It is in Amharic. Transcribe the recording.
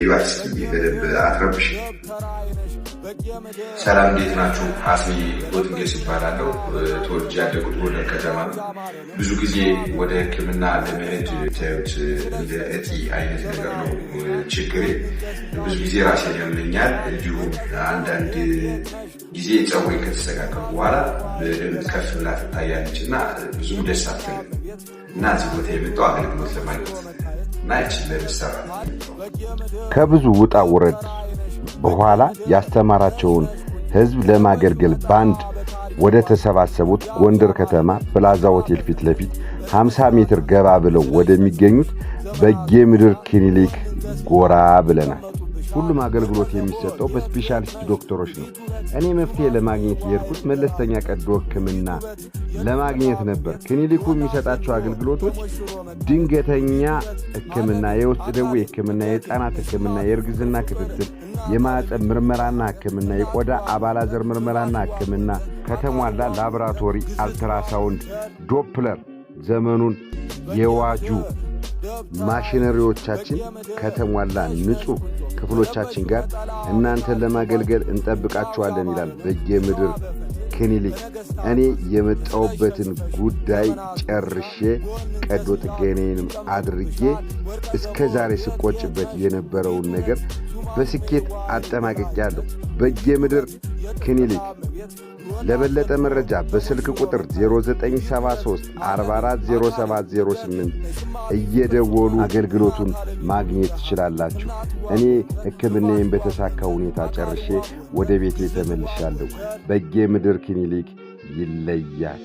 እስኪ በደንብ አትረብሽ። ሰላም፣ እንዴት ናችሁ? አስሚ ጎትንጌስ እባላለሁ። ተወልጄ ያደጉት ጎንደር ከተማ ነው። ብዙ ጊዜ ወደ ሕክምና ለመሄድ ታዩት እንደ እጢ አይነት ነገር ነው ችግሬ። ብዙ ጊዜ ራሴን ያመኛል። እንዲሁም አንዳንድ ጊዜ ፀጉሬ ከተስተካከልኩ በኋላ በደንብ ከፍ ብላ ትታያለች እና ብዙም ደስ አትልም እና እዚህ ቦታ የመጣው አገልግሎት ለማግኘት እና ይችን ለመሰራት። ከብዙ ውጣ ውረድ በኋላ ያስተማራቸውን ሕዝብ ለማገልገል ባንድ ወደ ተሰባሰቡት ጎንደር ከተማ ፕላዛ ሆቴል ፊት ለፊት 50 ሜትር ገባ ብለው ወደሚገኙት በጌምድር ክሊኒክ ጎራ ብለናል። ሁሉም አገልግሎት የሚሰጠው በስፔሻሊስት ዶክተሮች ነው። እኔ መፍትሄ ለማግኘት የሄድኩት መለስተኛ ቀዶ ሕክምና ለማግኘት ነበር። ክሊኒኩ የሚሰጣቸው አገልግሎቶች ድንገተኛ ሕክምና፣ የውስጥ ደዌ ሕክምና፣ የሕፃናት ሕክምና፣ የእርግዝና ክትትል፣ የማዕፀን ምርመራና ሕክምና፣ የቆዳ አባላዘር ምርመራና ሕክምና ከተሟላ ላቦራቶሪ፣ አልትራሳውንድ፣ ዶፕለር ዘመኑን የዋጁ ማሽነሪዎቻችን ከተሟላ ንጹህ ክፍሎቻችን ጋር እናንተን ለማገልገል እንጠብቃችኋለን ይላል በጌምድር ክሊኒክ። እኔ የመጣሁበትን ጉዳይ ጨርሼ ቀዶ ጥገናዬንም አድርጌ እስከ ዛሬ ስቆጭበት የነበረውን ነገር በስኬት አጠናቅቄያለሁ። በጌምድር ክሊኒክ። ለበለጠ መረጃ በስልክ ቁጥር 0973 440708 እየደወሉ አገልግሎቱን ማግኘት ትችላላችሁ። እኔ ሕክምናዬን በተሳካ ሁኔታ ጨርሼ ወደ ቤቴ ተመልሻለሁ። በጌምድር ክሊኒክ ይለያል።